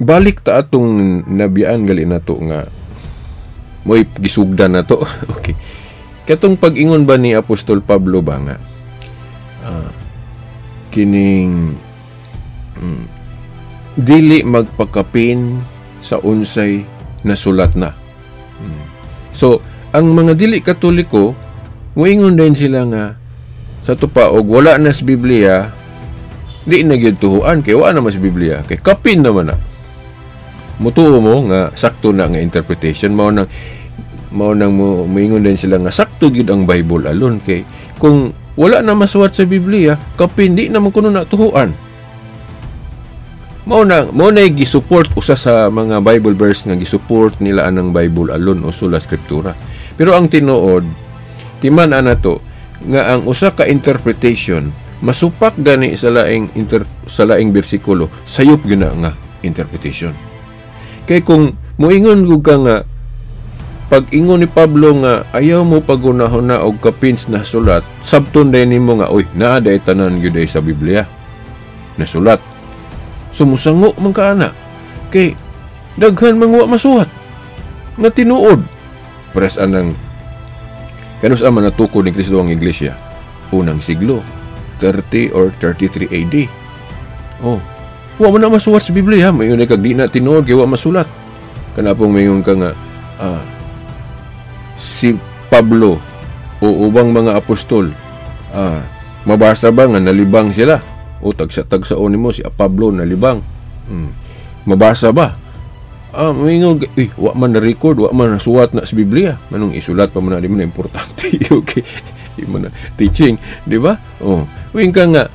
Balik ta atong nabiyaan gali nato nga mo'y gisugdan na to. Okay. Katong pag-ingon ba ni Apostol Pablo ba nga kining dili magpakapin sa unsay nasulat na. So, ang mga dili Katoliko, muingon din sila nga sa tupa og wala na sa Biblia, di na gyud tuhuan kay wala na mas Biblia kay kapin naman na. Mutuo mo nga sakto na nga interpretation mao nang mo moingon din sila nga sakto gyud ang Bible alone kay kung wala na masuwat sa Biblia, kapin di naman kuno na tuhuan. Mao na gi-support, usa sa mga Bible verse nga gi-support nila anang Bible alone o sola scriptura. Pero ang tinuod, timan ana to nga ang usa ka interpretation masupak gani sa laing bersikulo, sayop gyud na nga interpretation. Kay kung moingon gud ka nga pag ingon ni Pablo nga ayaw mo pagunahon na og kapin sa nasulat, sabton day nimo nga, "Uy, naa day tanan gyud ay sa Biblia nasulat." Sumusango man ka ana kay daghan man wa masuhat nga tinuod. Pres anang kanus man natukod ni Kristo ang iglesia? Unang siglo, 30 or 33 AD. Oh, wa man na masuwat sa Biblia, mayon kag di na tinuod kay wa masulat. Kana pong mayon ka nga si Pablo o ubang mga apostol, mabasa ba nga nalibang sila o tagsa-tagsaon nimo si Pablo nalibang? Mabasa ba? Moingon, eh, wa man na record, wa man nasuwat na sa Biblia. Manong isulat pa man na, di man na importante. Okay, di man na teaching, di ba? Oh, moingon ka nga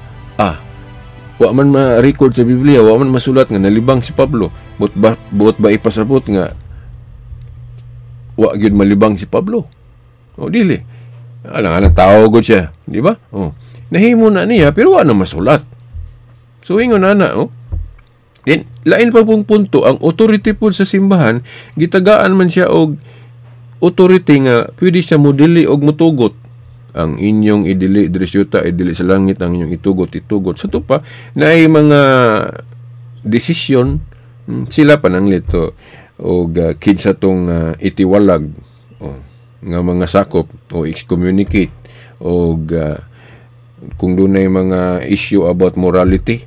wa man ma-record sa Biblia, wa man masulat nga nalibang si Pablo. Buot ba ipasabot nga wa gyud malibang si Pablo? O dili. Alang alang tao gud siya, di ba? Oh. Nahimo na niya pero wa na masulat. So ingon na na, oh. Then, lain pa pong punto, ang authority po sa simbahan, gitagaan man siya og authority nga pwede siya modili og mutugot. Ang inyong idili diri sa yuta, idili sa langit, ang inyong itugot, itugot. Sa pa, na ay mga desisyon, sila pananglit to og kinsa tong itiwalag, oh, nga mga sakop o excommunicate og kung dunay mga issue about morality,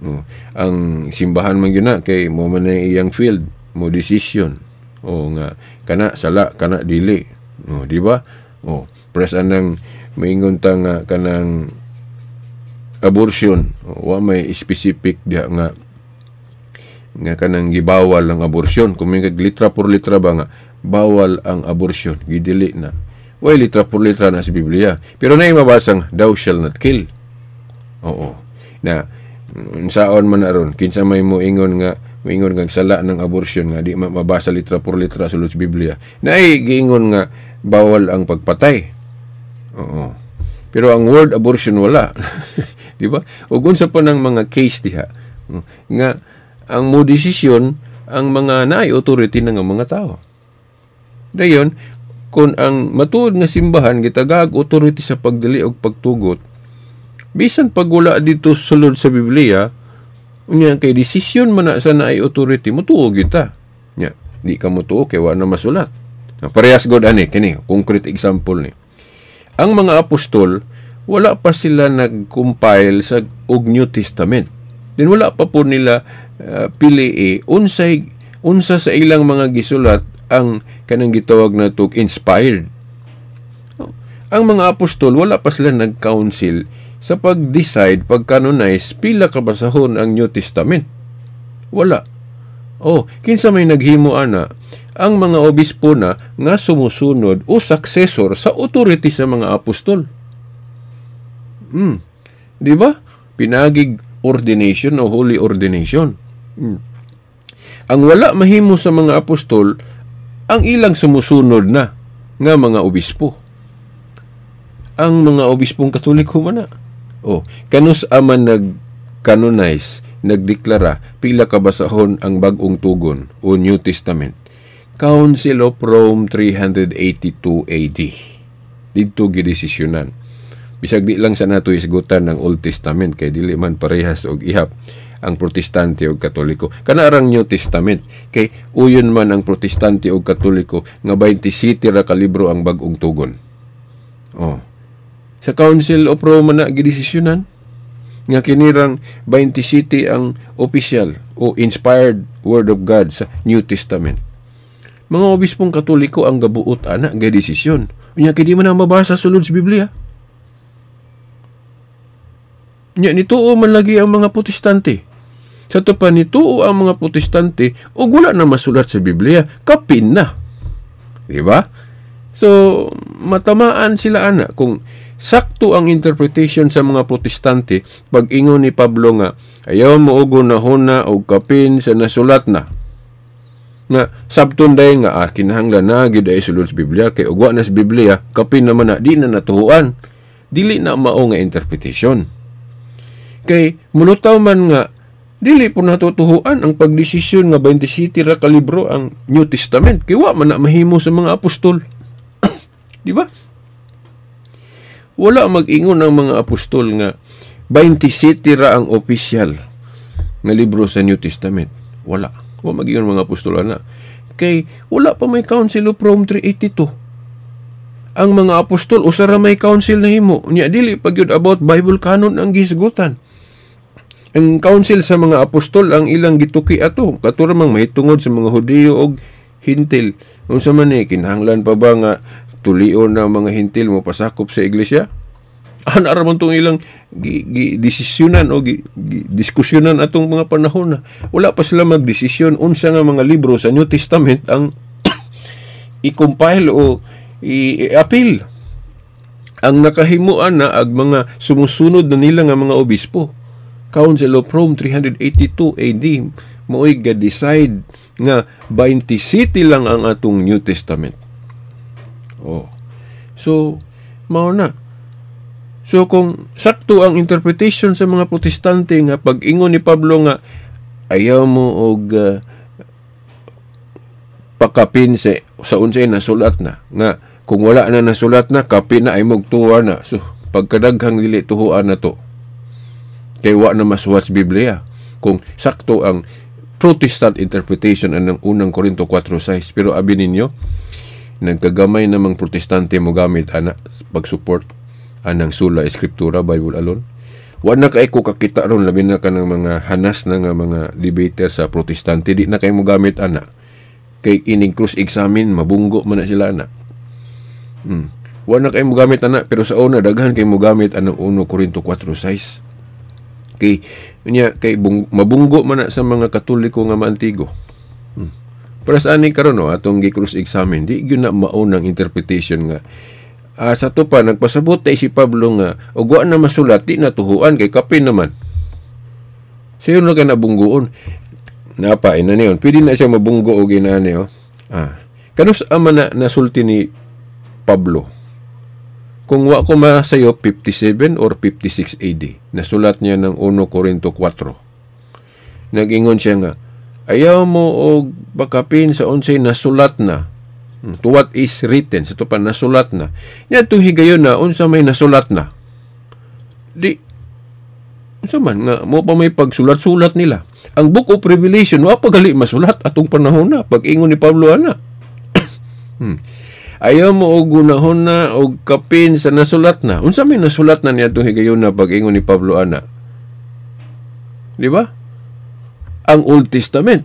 oh, ang simbahan man gyud na kay mo man na iyang field mo decision o nga kana sala, kana dili, oh, di ba? Oh, press anang maingon ta nga kanang abortion, oh, wa may specific diha nga nga kanang gibawal ang abortion. Kung may litra por litra ba nga bawal ang abortion, gidili na. Way litra por litra na sa Biblia, pero naay mabasang "Thou shall not kill." Oo na, unsaon man aron, kinsa may mo ingon nga sala ng abortion nga di mabasa litra por litra sulod sa Biblia? Naay giingon nga bawal ang pagpatay. Oo, pero ang word abortion wala, di ba? Ug unsa pa ng mga case diha nga ang mo desisyon ang mga naay authority ng mga tao. Dayon kung ang matuod nga simbahan gitagaag authority sa pagdili og pagtugot bisan pag wala dito sulod sa Biblia, unya kay desisyon man na sa naay authority, mutuo kita. Nya di ka mutuo kay wa na masulat. Parehas god ani kini concrete example ni ang mga apostol, wala pa sila nag-compile sa og New Testament. Then wala pa po nila pili unsay unsa sa ilang mga gisulat ang kanang gitawag na to inspired. Ang mga apostol, wala pa sila nag-council sa pag-decide, pag-canonize, pila ka basahon ang New Testament. Wala. Oh, kinsa may naghimo ana? Ang mga obispo na nga sumusunod o successor sa authority sa mga apostol. Di ba? Pinagig ordination o holy ordination. Ang wala mahimo sa mga apostol, ang ilang sumusunod na nga mga obispo. Ang mga obispong Katoliko man na. Oh, kanus aman nag-canonize, nagdeklara pila ka basahon ang Bag-ong Tugon o New Testament? Council of Rome, 382 AD. Didto gidesisyonan. Bisag di lang sa nato isgutan ng Old Testament kay dili man parehas og ihap ang Protestante o Katoliko. Kana rang New Testament kay uyon man ang Protestante o Katoliko nga 27 ra ka libro ang Bag-ong Tugon. Oh. Sa Council of Rome na gidesisyonan nga kinirang 27 ang official o inspired word of God sa New Testament. Mga obispong Katoliko ang gabuot ana nga desisyon. Unya kay di man na mabasa sulod sa Biblia. Nya nituo man lagi ang mga Protestante. Sa to pa, nituo ang mga Protestante ug wala na masulat sa Biblia, kapin na. Di ba? So, matamaan sila ana kung sakto ang interpretation sa mga Protestante pag ingon ni Pablo nga ayaw mo og hunahuna og kapin sa nasulat na. Nga sabton dayon nga kinahanglan na gyud ay sulod sa Biblia kay ug wa na sa Biblia, kapin naman na, di na natuhuan. Dili na mao nga interpretation. Kay mulutaw man nga dili po natutuhuan ang pagdesisyon nga 27 ra ka libro ang New Testament kay wa man na mahimo sa mga apostol. Di ba? Wala mag-ingon ang mga apostol nga 27 ra ang official nga libro sa New Testament. Wala. Wa mag-ingon mga apostol ana. Kay wala pa may Council of Rome 382. Ang mga apostol, usa ra may council na himo. Nya dili pa gyud about Bible canon ang gisgutan. Ang council sa mga apostol, ang ilang gituki ato kato ra mang mahitungod sa mga Hudiyo og Hintil. Unsa man ni, kinahanglan pa ba nga tulion na mga Hintil mo pasakop sa iglesia? Ana ra man tong ilang gi, gi desisyonan o gi diskusyonan atong mga panahon na wala pa sila magdesisyon unsa nga mga libro sa New Testament ang i-compile o i-appeal. Ang nakahimuan na ag mga sumusunod na nila nga mga obispo. Council of Rome 382 AD mo'y ga-decide nga 27 lang ang atong New Testament. Oh. So, mao na. So kung sakto ang interpretation sa mga Protestante nga pag-ingon ni Pablo nga ayaw mo og pakapin sa unsay nasulat na, nga kung wala na nasulat na, kapin na ay mugtuwa na. So pagkadaghang dili tuhuan na to kay wa na masuwat sa Biblia kung sakto ang Protestant interpretation anang Unang Korinto 4:6. Pero abi ninyo, nagkagamay namang Protestante mo gamit ana pag-support anang sola Scriptura, Bible alone. Wa na kay ko kakita ron, labi na kanang mga hanas na nga mga debater sa Protestante, di na kay mo gamit ana kay ining cross examine, mabunggo man na sila ana. Wa na kay mo gamit ana, pero sa una daghan kay mo gamit anang 1 Korinto 4:6 kay unya kay mabunggo man na sa mga Katoliko nga maantigo. Para sa ani karon, no, atong gi-cross examine, di gyud na maunang interpretation nga sa to pa nagpasabot tay si Pablo nga og wa na masulat, di na tuhuan kay kapin naman. Sayo na kay nabunggoon. Napa ina niyon. Pwede na siya mabunggo og inani, oh. Kanus ama na nasulti ni Pablo? Kung wa ko masayo, 57 or 56 AD. Nasulat niya ng 1 Korinto 4. Nag-ingon siya nga ayaw mo og bakapin sa unsay nasulat na. To what is written, sa to pa nasulat na. Nya itong higayon na unsa may nasulat na. Di unsa man nga mo pa may pagsulat-sulat nila. Ang Book of Revelation wa pa gali masulat atong panahon na pag-ingon ni Pablo ana. Ayaw mo og gunahon na og kapin sa nasulat na. Unsa may nasulat na niya itong higayon na pag-ingon ni Pablo ana? Di ba? Ang Old Testament.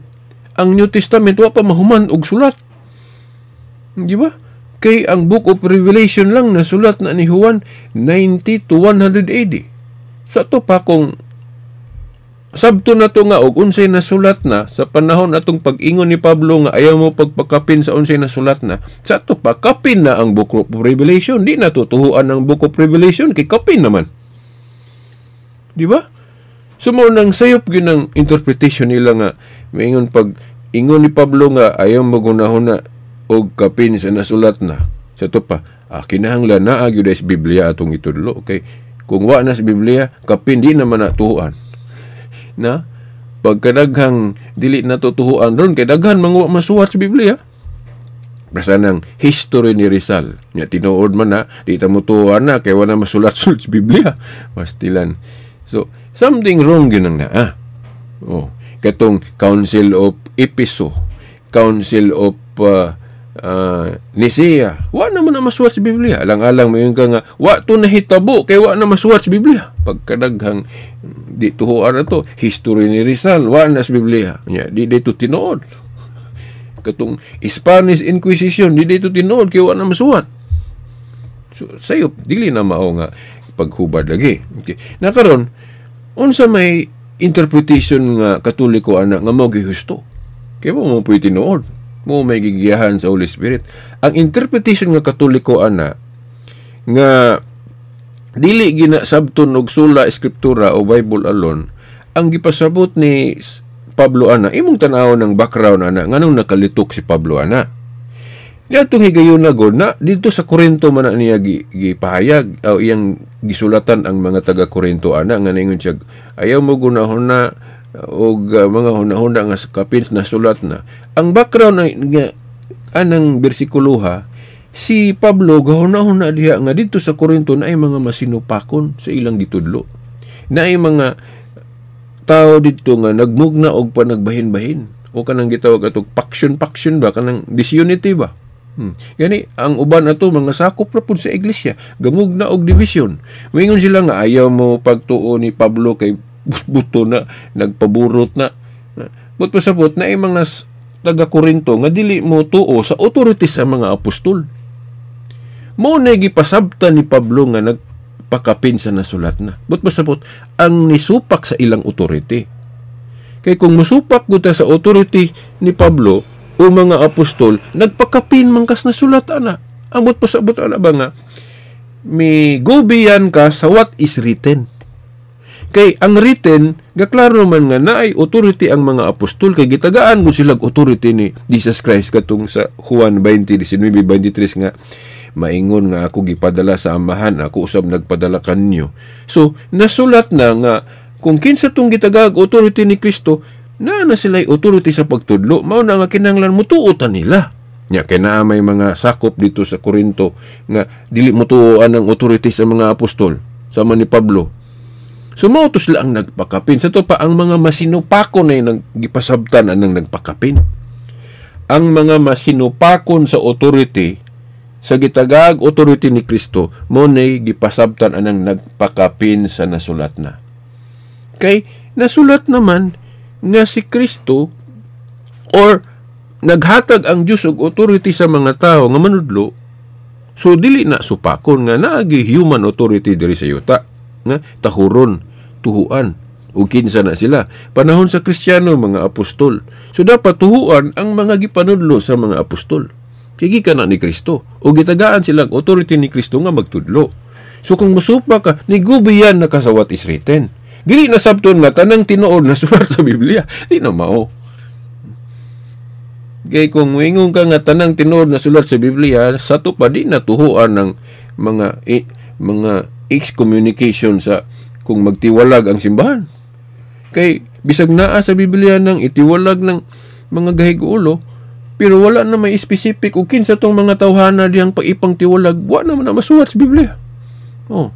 Ang New Testament wa pa mahuman og sulat. Di ba? Kay ang Book of Revelation lang nasulat na ni Juan 90 to 100 AD. Sa to pa, kung sabto na to nga og unsay nasulat na sa panahon atong pag-ingon ni Pablo nga ayaw mo pagpakapin sa unsay nasulat na, sa to pa kapin na ang Book of Revelation. Di na tutuhuan ang Book of Revelation kay kapin naman. Di ba? So mao nang sayop gyud ang interpretation nila nga maingon pag ingon ni Pablo nga ayaw magunahon na og kapin sa nasulat na. Sa to pa, kinahanglan naa gyud sa Biblia atong itudlo kay kung wa na sa Biblia, kapin, di naman natuhuan. Na pagkadaghang dili natutuhuan ron kay daghan mga wa masuwat sa Biblia. Basta nang history ni Rizal. Nya tinuod man na, di ta motuhuan na kay wala masulat sa Biblia. Pastilan. So, something wrong gyud nang naa. Oh, katong Council of Epeso, Council of Nicea, wa naman na masuwat sa Biblia. Alang-alang moingon ka nga wa to nahitabo kay wa na masuwat sa Biblia. Pagkadaghang di tuhuan na to, history ni Rizal, wa na sa Biblia. Nya, di dito tinuod. Katong Spanish Inquisition, di dito tinuod kay wa na masuwat. So, sayop, dili na mao nga paghubad lagi. Okay. Na karon, unsa may interpretation nga Katoliko ana nga mao gihusto? Kay mo mo pwede tinuod. Mo may gigiyahan sa Holy Spirit. Ang interpretation nga Katoliko ana nga dili gina sabton og sola scriptura o Bible alone, ang gipasabot ni Pablo ana, imong tan-awon ng background ana, nganong nakalitok si Pablo ana. Diatong higayon na god na dito sa Korinto man na niya gipahayag o iyang gisulatan ang mga taga Korinto ana nga ningon siya, ayaw mo gunahon na og mga hunahuna nga sa kapin na sulat na. Ang background na nga anang bersikuloha, si Pablo gahuna-huna diha nga dito sa Korinto na ay mga masinupakon sa ilang gitudlo. Na ay mga tao dito nga nagmugna og panagbahin-bahin o kanang gitawag atog faction-faction ba, kanang disunity ba. Gani ang uban ato mga sakop ra pud sa iglesia, gamugna og division. Moingon sila nga ayaw mo pagtuo ni Pablo kay buto na, nagpaburot na. But pasabot na ay mga taga Korinto nga dili mo tuo sa authority sa mga apostol. Mo na gipasabtan ni Pablo nga nagpakapin sa nasulat na. But pasabot ang nisupak sa ilang authority. Kay kung musupak gud sa authority ni Pablo o mga apostol, nagpakapin man kas nasulat ana. Ambot pasabot ana ba nga mi gobiyan ka sa what is written. Kay ang written, gaklaro man nga naay authority ang mga apostol kay gitagaan mo silag authority ni Jesus Christ katong sa Juan 20:19-23 nga maingon nga ako gipadala sa Amahan, ako usab nagpadala kanyo. So nasulat na nga kung kinsa tong gitagaag authority ni Kristo, naa na sila'y authority sa pagtudlo, mao na nga kinahanglan mutuotan nila. Nya kay naa may mga sakop dito sa Korinto nga dili mutuoan ang authority sa mga apostol sama ni Pablo. So mao to sila ang nagpakapin. Sa to pa ang mga masinupakon ay nagipasabtan anang nagpakapin. Ang mga masinupakon sa authority sa gitagaag authority ni Kristo, mo nay gipasabtan anang nagpakapin sa nasulat na. Kay nasulat naman nga si Kristo or naghatag ang Dios og authority sa mga tao nga manudlo, so dili na supakon nga naagi human authority diri sa yuta nga tahuron, tuhuan ug kinsa na sila. Panahon sa Kristiyano, mga apostol. So dapat tuhuan ang mga gipanudlo sa mga apostol. Kay gikan na ni Kristo o gitagaan silang authority ni Kristo nga magtudlo. So kung musupa ka, ni gubiyan na ka sa what is written. Dili na sabton nga tanang tinuod na sulat sa Biblia. Di na mao. Kay kung moingon ka nga tanang tinuod na sulat sa Biblia, sa to pa di natuhuan ng mga excommunication sa kung magtiwalag ang simbahan. Kay bisag naa sa Biblia nang itiwalag ng mga gahig-ulo, pero wala na may specific o kinsa tong mga tawhana diyang paipang tiwalag, wa naman na masulat sa Biblia. Oh.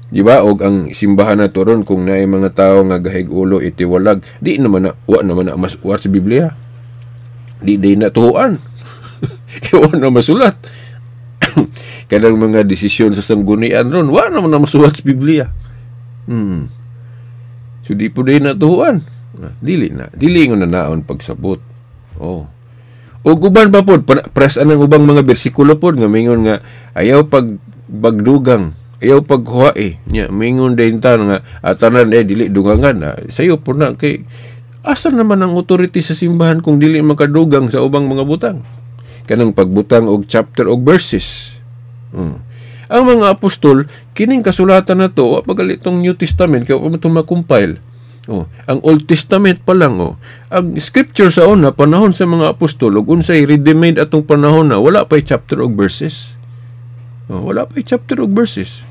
Di ba? Og ang simbahan na to ron, kung naay mga tao nga gahig-ulo itiwalag, di naman na, wa naman na masulat sa Biblia. Di di na tuhuan. Kaya wa na masulat. Kanang mga desisyon sa sanggunian ron, wa naman na masulat sa Biblia. So di po din natuhuan. Dili na. Dili nga na naon pagsabot. Oh. O guban pa pod, press anang ubang mga bersikulo pod nga mingon nga ayaw pag bagdugang, ayaw paghuwae. Nya mingon din ta nga atanan dili dungangan. Sayo po na kay asa naman ang authority sa simbahan kung dili makadugang sa ubang mga butang. Kanang pagbutang og chapter og verses. Ang mga apostol kining kasulatan na to, wa pa gali tong New Testament kay wa pa man to ma-compile. Oh, ang Old Testament pa lang, oh. Ang scripture sa una panahon sa mga apostol ug unsay ready-made atong panahon na wala pay chapter og verses. Oh, wala pay chapter og verses.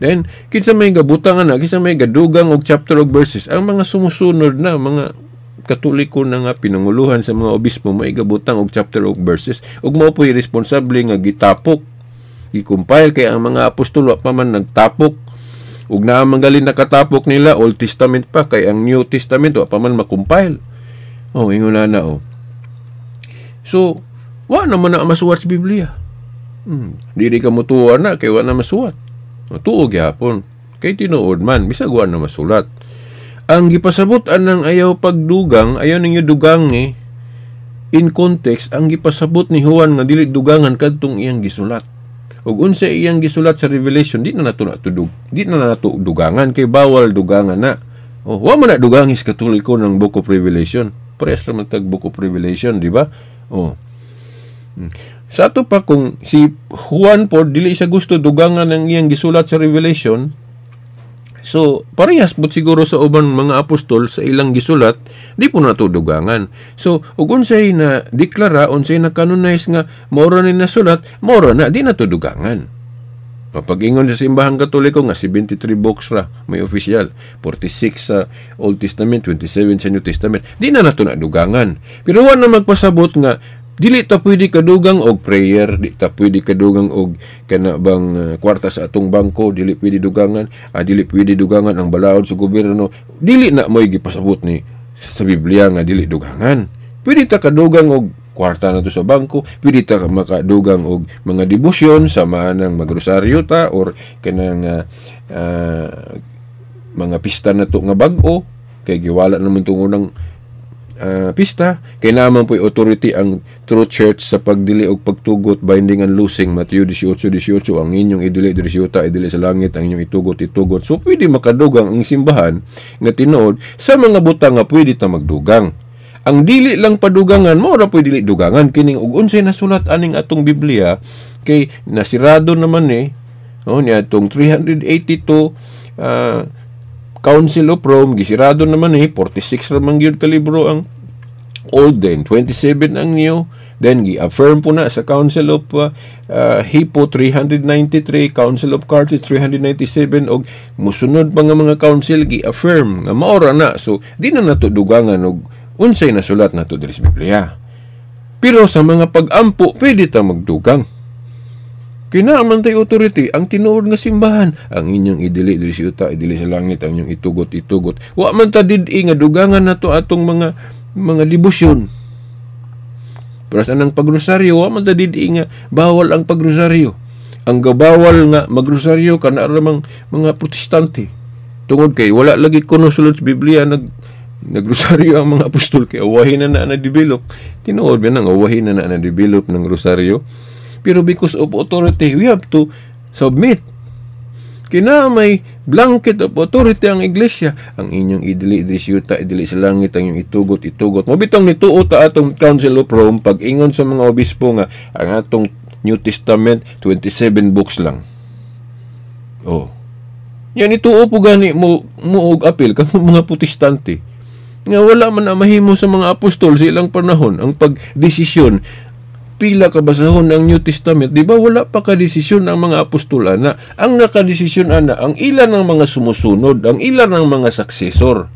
Then kinsa may gabutang ana, kinsa may gadugang og chapter og verses, ang mga sumusunod na mga Katoliko na nga pinanguluhan sa mga obispo may gabutang og chapter og verses ug mao po'y responsable nga gitapok, gi-compile kay ang mga apostol wa pa man nagtapok, Ug naa man gali nakatapok nila Old Testament pa, kay ang New Testament wa pa man ma-compile. Oh, ingon na na, oh. So, wa naman na masuwat sa Biblia. Dili ka mutuo na kay wa na masuwat. O, tuo gyapon. Kay tinuod man, bisag wa na masulat. Ang gipasabot anang ayaw pagdugang, ayaw ninyo dugangi, in context, ang gipasabot ni Juan nga dili dugangan kadtong iyang gisulat. Ug unsa iyang gisulat sa Revelation, di na nato dugangan kay bawal dugangan na. Oh, wa man na dugangis Katoliko ng Book of Revelation. Parehas ra man tag Book of Revelation, di ba? Oh. Sa ato pa, kung si Juan po dili siya gusto dugangan ang iyang gisulat sa Revelation, so parehas po siguro sa uban mga apostol sa ilang gisulat, di po nato dugangan. So ug unsay na deklara, unsay na canonize nga mao ra ni nasulat, mao ra na, di nato dugangan. Mapag-ingon sa Simbahang Katoliko nga 73 books ra may official, 46 sa Old Testament, 27 sa New Testament, di na nato na dugangan. Pero wa na magpasabot nga dili ta pwede kadugang og prayer, di ta pwede kadugang og kana bang kwarta sa atong bangko, dili pwede dugangan, dili pwede dugangan ang balaod sa gobyerno. Dili na mo'y gipasabot ni sa Biblia nga dili dugangan. Pwede ta kadugang og kwarta nato sa bangko, pwede ta makadugang og mga debosyon sa maanang magrosaryo ta or kanang mga pista nato nga bag-o kay giwala naman tong unang pista, kay naman po'y authority ang true church sa pagdili og pagtugot, binding and loosing, Mateo 18:18, ang inyong idili diri sa yuta, idili sa langit, ang inyong itugot, itugot. So pwede makadugang ang simbahan nga tinuod sa mga butang nga pwede ta magdugang. Ang dili lang padugangan, mao ra pwede dili dugangan kining og unsay nasulat aning atong Biblia, kay nasirado naman eh. Oh, niya atong 382 Council of Rome, gisirado naman eh, 46 ra man gyud ka libro ang Old, then 27 ang New, then gi-affirm po na sa Council of Hippo 393, Council of Carthage 397, og musunod pa nga mga council gi-affirm nga mao ra na. So di na nato dugangan og unsay nasulat nato diri sa Biblia. Pero sa mga pag-ampo, pwede ta magdugang. Kina man tay authority ang tinuod nga simbahan, ang inyong idili diri sa yuta, idili sa langit, ang inyong itugot, itugot. Wa man ta did-i nga dugangan nato atong mga debosyon. Pero sa anang pagrosaryo, wa man ta did-i nga bawal ang pagrosaryo. Ang gabawal nga magrosaryo kana ramang mga Protestante. Tungod kay wala lagi kuno sulod sa Biblia nagrosaryo ang mga apostol, kay awahin na na na-develop. Tinuod ba nang awahin na na na-develop ng rosaryo? Pero because of authority, we have to submit. Kina may blanket of authority ang iglesia. Ang inyong idili diri sa yuta, idili sa langit, ang inyong itugot, itugot. Mabitong nituo ta atong Council of Rome pag ingon sa mga obispo nga ang atong New Testament 27 books lang. Oh. Yan ituo po gani mo og apil kamo mga Protestante. Nga wala man na mahimo sa mga apostol sa ilang panahon ang pagdesisyon pila ka basahon ang New Testament, di ba wala pa kadesisyon ang mga apostol ana. Ang nakadesisyon ana ang ilan ng mga sumusunod, ang ilan ng mga successor.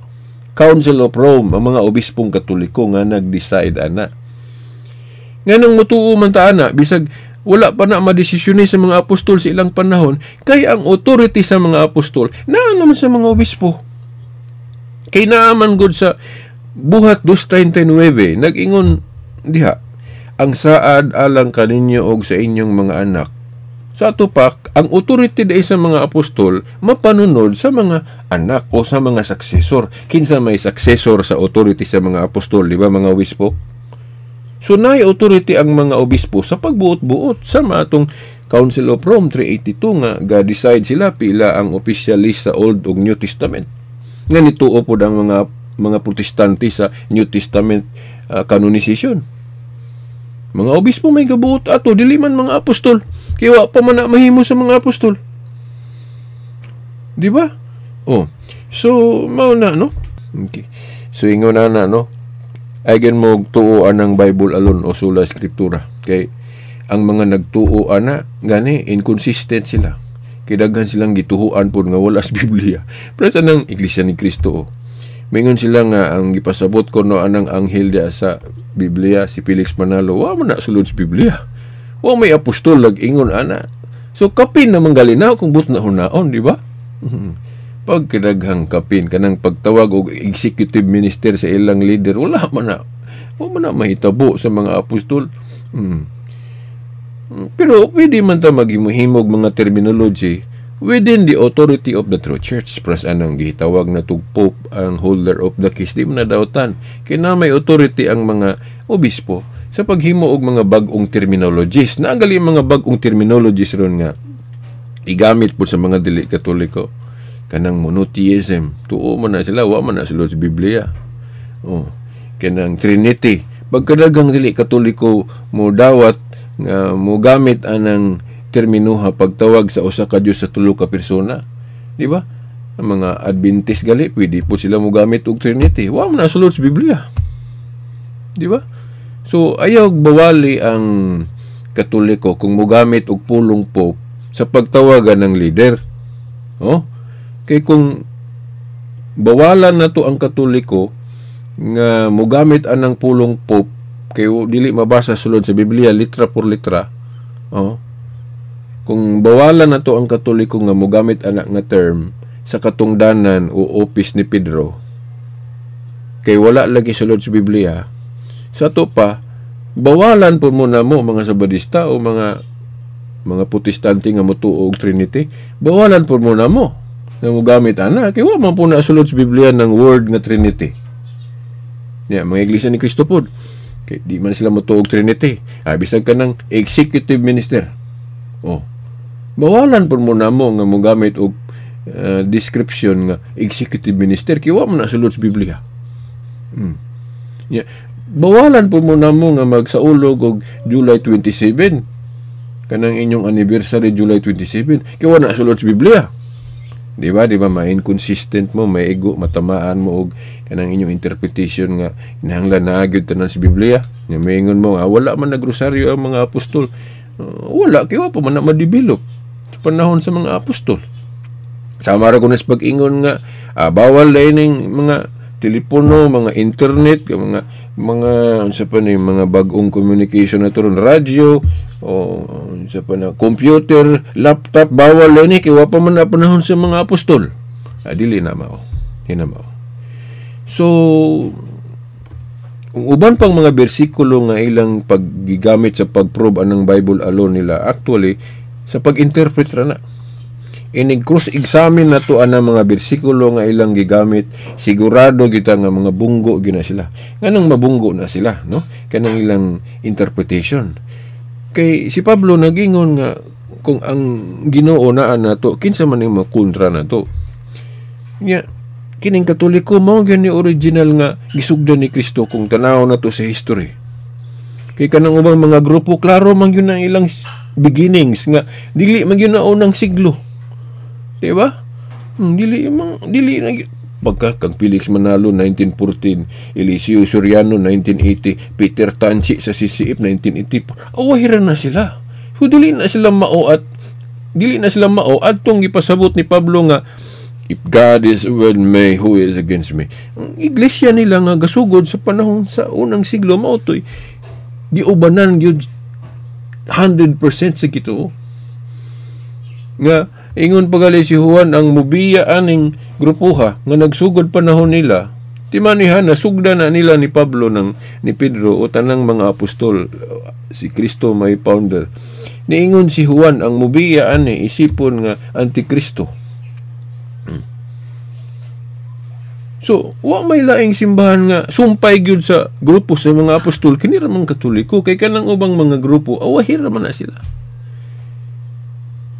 Council of Rome, ang mga obispong Katoliko nga nag-decide ana. Nganong mutuo man ta ana, bisag wala pa na madesisyon sa mga apostol sa ilang panahon, kay ang authority sa mga apostol naa naman sa mga obispo. Kay naaman gud sa Buhat 2:39, nag-ingon diha, ang saad alang kaninyo og sa inyong mga anak. Sa atupak, ang authority dai sa mga apostol mapanunod sa mga anak o sa mga successor. Kinsa may successor sa authority sa mga apostol, di ba mga obispo? So naay authority ang mga obispo sa pagbuot-buot sa matong Council of Rome 382 nga ga-decide sila pila ang official list sa Old ug New Testament. Nga nituo pod ang mga Protestante sa New Testament canonization. Mga obispo may gabuot ato, dili man mga apostol. Kaya wa pa man na mahimo sa mga apostol. Di ba? Oh. So mao na, no? Okay. So ingon na na, no? Aygen mo tuo anang Bible alone o sola scriptura. Kay ang mga nagtuo ana gani inconsistent sila. Kay daghan silang gituhuan pod nga wala sa Biblia. Pero sa nang Iglesia ni Kristo, oh. Mingon sila nga ang gipasabot ko no anang anghel diya sa Biblia si Felix Manalo, wa man na sulod sa Biblia. Wa may apostol nag-ingon ana. So kapin naman gali na kung but na hunaon, di ba? Pagkadaghang kapin kanang pagtawag og executive minister sa ilang leader, wala man na. Wa man na mahitabo sa mga apostol. Pero pwede man ta maghimo-himog mga terminology within the authority of the true church. Pras anang gitawag na tug Pope ang holder of the keys, di man na dautan. Kay na may authority ang mga obispo sa paghimo og mga bag-ong terminologies. Naa gali mga bag-ong terminologies ron nga igamit po sa mga dili Katoliko. Kanang monotheism, tuo man na sila, wa man na sila sa Biblia. Oh, kanang Trinity. Pagkadaghang dili Katoliko mo dawat nga mo gamit anang terminuha pagtawag sa usa ka Dios sa tulo ka persona. Di ba? Ang mga Adventist gali pwede po sila mo gamit og Trinity. Wa man na sulod sa Biblia. Di ba? So ayaw bawali ang Katoliko kung mogamit og pulong Pope sa pagtawagan ng leader. Oh? Kay kung bawalan na to ang Katoliko nga mogamit anang pulong Pope kay dili mabasa sulod sa Biblia litra por litra. Oh. Kung bawalan na to ang Katoliko nga mogamit anak nga term sa katungdanan o office ni Pedro kay wala lagi sulod sa Biblia, sa to pa bawalan po muna mo mga Sabadista o mga Protestante nga motuo og Trinity, bawalan po muna mo nga mogamit ana kay wa man po na sulod sa Biblia ng word nga Trinity. Ya, mga Iglesia ni Cristo pod kay di man sila motuo og Trinity. Ah, bisag ka ng executive minister. Oh. Bawalan po mo na mo nga mogamit og description nga executive minister kay wa man na sulod sa Biblia. Yeah. Bawalan po mo na mo nga magsaulog og July 27, kanang inyong anniversary July 27, kay wa na sulod sa Biblia. Di ba? Di ba ma-inconsistent mo, may ego, matamaan mo og kanang inyong interpretation nga kinahanglan naa gyud tanan sa Biblia. Nga maingon mo, ah, wala man nagrosaryo ang mga apostol. Wala kay wa pa man na ma-develop sa panahon sa mga apostol. Sama ra kuno sa pag-ingon nga bawal dahil ning mga telepono, mga internet, mga unsa pa ni mga bag-ong communication na to ron, radyo o unsa pa na computer, laptop, bawal ni kay wa pa man na panahon sa mga apostol. Ah, dili na mao. Di na mao. So ang uban pang mga bersikulo nga ilang paggigamit sa pag-prove anang Bible alone nila, actually sa pag-interpret ra na. Inig cross-examine na to anang mga bersikulo nga ilang gigamit, sigurado kita nga mga bunggo gina sila. Nganong mabunggo na sila, no? Kanang ilang interpretation. Kay si Pablo nagingon nga kung ang Ginoo naa nato, kinsa man ning makontra nato. Nya kining Katoliko mao gyud ni original nga gisugdan ni Kristo kung tanaw na to sa history. Kay kanang ubang mga grupo klaro man gyud ang ilang beginnings nga dili man gyud na unang siglo. Di ba? Dili mang dili na pagka kang Felix Manalo 1914, Eliseo Soriano 1980, Peter Tanchi sa CCF 1980. Awahira na sila. So dili na sila mao at dili na sila mao adtong gipasabot ni Pablo nga if God is with me, who is against me? Ang iglesia nila nga gasugod sa panahon sa unang siglo mao to'y giubanan gyud 100% sa Ginoo. Nga ingon pagali si Juan ang mubiya aning grupuha nga nagsugod panahon nila, timanihan nasugda na nila ni Pablo ng ni Pedro o tanang mga apostol, si Kristo may founder. Niingon si Juan ang mubiya ani isipon nga antikristo. So, wa may laing simbahan nga sumpay gyud sa grupo sa mga apostol kini ra man Katoliko kay kanang ubang mga grupo awahir ra man na sila.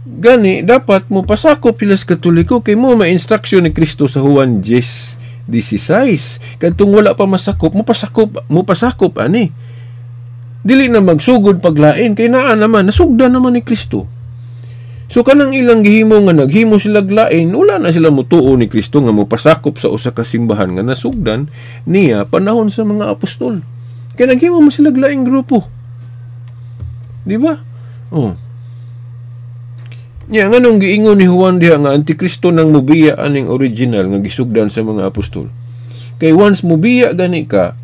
Gani dapat mo pasakop sila sa Katoliko kay mo ma-instruction ni Kristo sa Juan 10:16. Kadtong wala pa masakop, mo pasakop ani. Dili na magsugod paglain kay naa naman nasugdan naman ni Kristo. So kanang ilang gihimo nga naghimo sila lain, wala na sila mutuo ni Kristo nga mopasakop sa usa ka simbahan nga nasugdan niya panahon sa mga apostol. Kay naghimo man sila laing grupo. Di ba? Oh. Nya nganong giingon ni Juan diha nga antikristo nang mubiya aning original nga gisugdan sa mga apostol. Kay once mubiya gani ka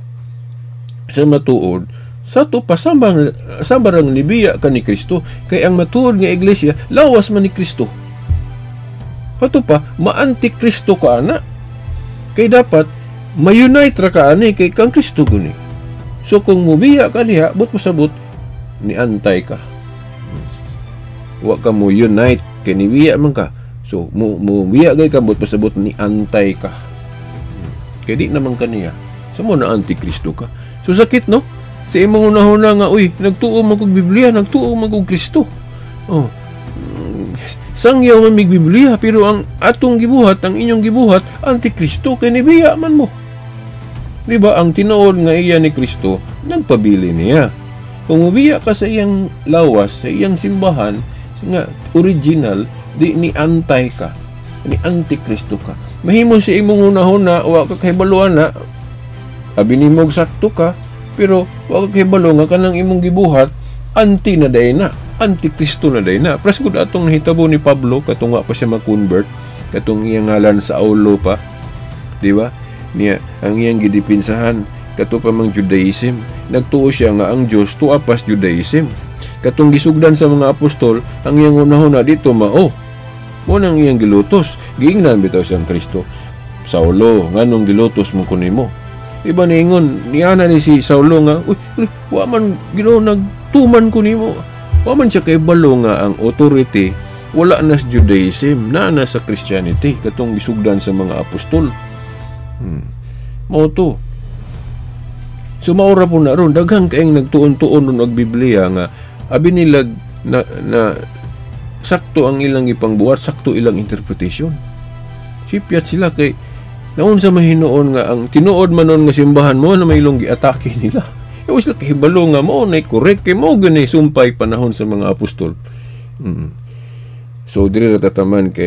sa matuod, sa to pa sambarang nibiya ka ni Kristo, kay ang matuod nga iglesia lawas man ni Kristo. Ato pa, ma-antikristo ka ana. Kay dapat ma-unite ra ka ani kay kang Kristo guni. So kung mubiya ka diha, but pasabot ni antay ka. Wa ka mo unite kay nibiya man ka. So mo mubiya gay ka, but pasabot ni antay ka. Kay di naman kaniya. So mo na antikristo ka. So sakit, no? Sa imong hunahuna nga, uy, nagtuo man kog Biblia, nagtuo man kog Kristo. Oh. Sangyaw man mig Biblia, pero ang atong gibuhat, ang inyong gibuhat, antikristo kay nibiya man mo. Di ba ang tinuod nga iya ni Kristo, nagpabili niya. Kung mubiya ka sa iyang lawas, sa iyang simbahan, nga original, di ni antay ka, ni antikristo ka. Mahimo sa imong hunahuna, wa ka kahibaluan na, abi nimo sakto ka, pero wa ka kahibalo nga kanang imong gibuhat, anti na day na, antikristo na day na. Pras gud atong nahitabo ni Pablo, katong wa pa siya ma-convert, katong iyang ngalan Saulo pa, di ba? Niya ang iyang gidipinsahan kato pa mang Judaism. Nagtuo siya nga ang Dios tuwa pas Judaism. Katong gisugdan sa mga apostol, ang iyang hunahuna dito mao. Mo nang iyang gilutos. Giingnan bitaw siyang Kristo. "Saulo, nganong gilutos mo ko nimo?" Di ba niingon, niana ni si Saulo nga, "Uy, uy, wa man, Ginoo, nagtuman ko nimo." Wa man siya kahibalo nga ang authority wala na sa Judaism, naa na sa Christianity, katong gisugdan sa mga apostol. Mao to. So maura po na ron, daghang kaayong nagtuon-tuon nun og Biblia nga abi nila na sakto ang ilang ipangbuhat, sakto ilang interpretation. Sipyat sila kay naunsa mahinuon nga ang tinuod man nun nga simbahan mo na may ilong giatake nila. Iwa sila kahibalo nga mao na correct kay mao gani sumpay panahon sa mga apostol. So diri ra tataman kay